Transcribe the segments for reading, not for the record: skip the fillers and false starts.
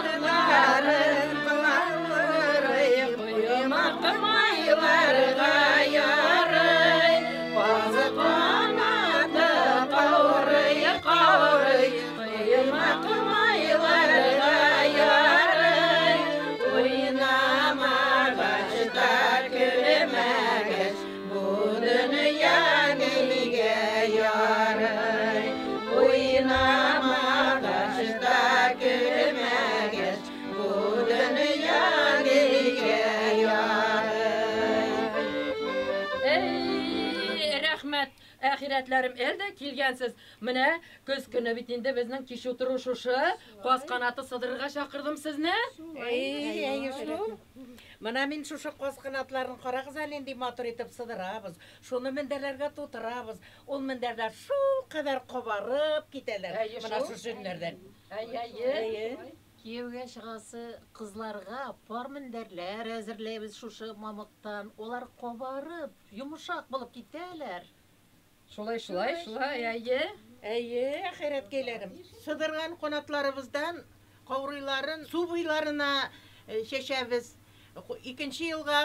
Канатларын кылавырый, коймак майларга ярый. Каз канаты каурый, каурый, коймак майларга ярый. Уйнамагач та көлмәгәч, бу дөнья нигә ярый? Уйнамагач та көлмәгәч, бу дөнья нигә ярый? Эй, рәхмәт, әхирәтләрем, әлдә килгәнсез. Менә көз көне бит инде безнең кич утыру шушы. Каз канаты сыдырырга чакырдым сезне. Әй, әй, шул. Менә мин шушы каз канатларын карагыз әле нинди матур итеп сыдырабыз. Шуны мендәрләргә тутырабыз. Ул мендәрләр шул кадәр кабарып китәләр. Әйе, Менә шул. шушы җөннәрдән. Әй, әйе. Әйе. Кияүгә чыгасы кызларга пар мендәрләр әзерләйбез шушы мамыктан. Алар кабарып, йомшак булып китәләр. Шулай, шулай, шулай, әйе. Әйе, әхирәткәйләрем. Сыдырган канатларыбыздан каурыйларын су буйларына чәчәбез. Икенче елга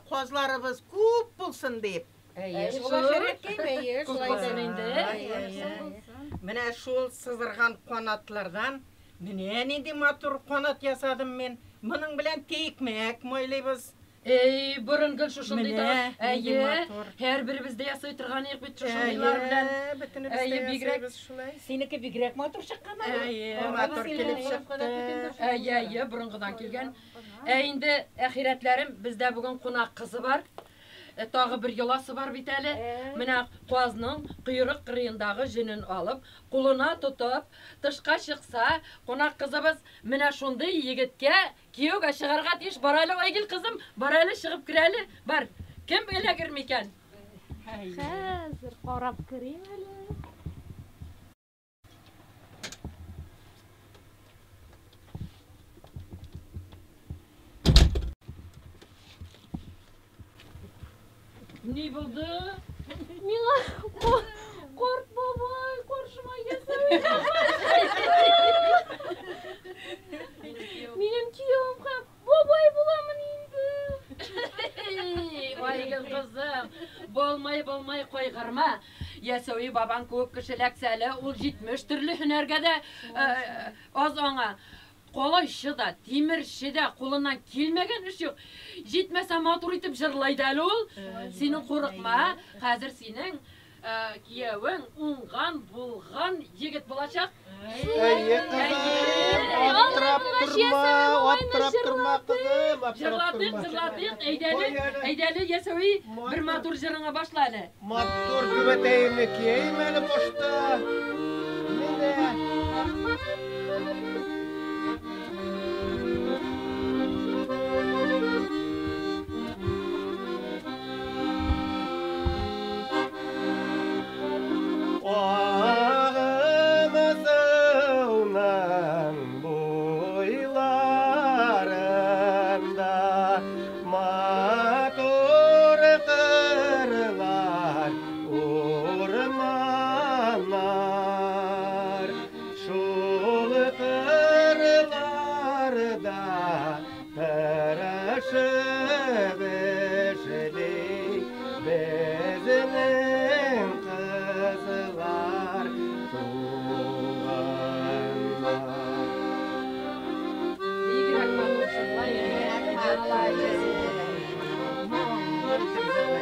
казларыбыз күп булсын дип. Әйе, Шул шул. әхирәткәем, әйе, Күп шулай булсын да. инде. Әйе. Менә шул сызырган канатлардан менә нинди матур канат ясадым мин. Моның белән тикмәк майлыйбыз. Эй, борын гел шушындый Менә, да. нинди Әйе, матур. һәрберебез дә ясый торган идек бит шушындыйлар белән. Әйе, бөтенебез Әйе, дә бигрәк. ясыйбыз шулай. Синеке бигрәк матур чыккан әле. Әйе, матур килеп чыкты. Әйе, әйе, борынгыдан килгән. Ә инде әхирәтләрем, бездә бүген кунак кызы бар. Тагы бер йоласы бар бит әле. Менә казның койрык кырыендагы җөнен алып, кулына тотып, тышка чыкса, кунак кызыбыз менә шундый егеткә кияүгә чыгарга тиеш. Бар әле, Айгөл кызым, бар әле, чыгып кер әле. Бар. Кем эләгер микән? Хәзер карап керим әле. Ни булды? Миңа карт бабай каршыма ясавый. Минем киявем һәм бабай буламын инде. Айгөл кызым, булмай булмай кайгырма. Ясәви бабаң күп кеше эләксә әле, ул 70 төрле һөнәргә дә аз аңа. Калайчы да, тимерче дә кулыннан килмәгән эш юк. Җитмәсә матур итеп җырлай да әле ул. Синең курыкма, хәзер синең киявең уңган, булган егет булачак. Әйе, кызым, аптырап торма, аптырап торма, кызым, аптырап Җырлатыйк, торма. җырлатыйк, әйдәле, Ой, әле. әйдәле, Ясәви, бер матур җырыңа башла әле. Матур түбәтәемне киәйем әле башта. Менә. Агымызының буйларында матур кырлар, урманнар. Шул кырларда тырышып эшли безнең кызлар, туганнар. Бигрәк матур җырлай, молодец. Моңлы итеп җырлай.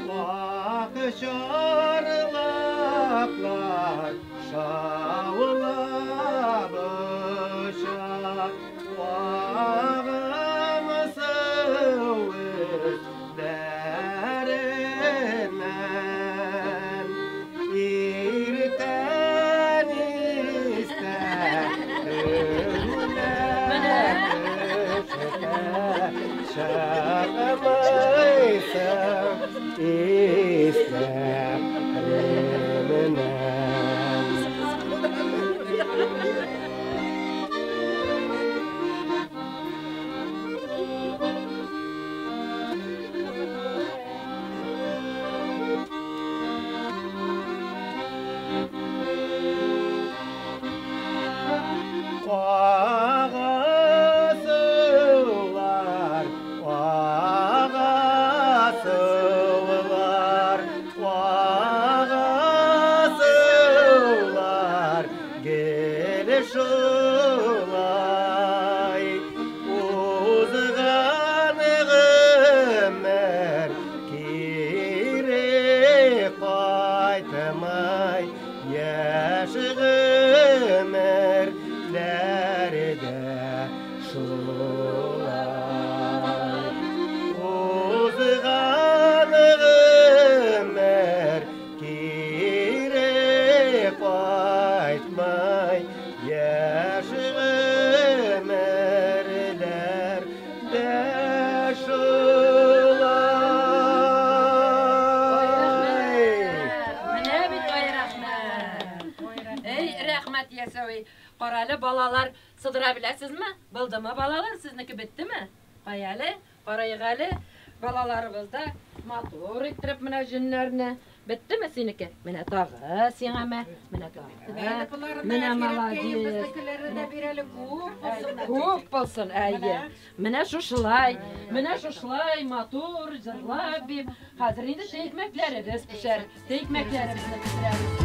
Ак чарлаклар шаулап оча, агым су өсләреннән. Иртән истә, төнлә төштә чыкмыйсың исләремнән. Ага сулар, ага сулар, гел шулай. Узган гомер кире кайтмай, яшь гомерләр дә шулай. Узган гомер кире кайтмай, яшь гомерләр дә шулай. Менә бит, ай рәхмәт. Эй, рәхмәт, Ясәви. Карале, балалар, сыдыра беләсезме? Булдымы, балалар, сезнеке беттеме? Кая әле, карыйк әле. Балаларыбыз да матур иттереп менә җеннәрне. Беттеме синеке? Менә тагы сиңа мә, менә тагы. Менә молодец. Безнекеләрне дә бир әле, күп булсын. Күп булсын, әйе. Менә шушылай, менә шушылай матур җырлап биеп, хәзер инде тәй икмәкләребез пешәр. Тәй икмәкләребезне пешерәбез.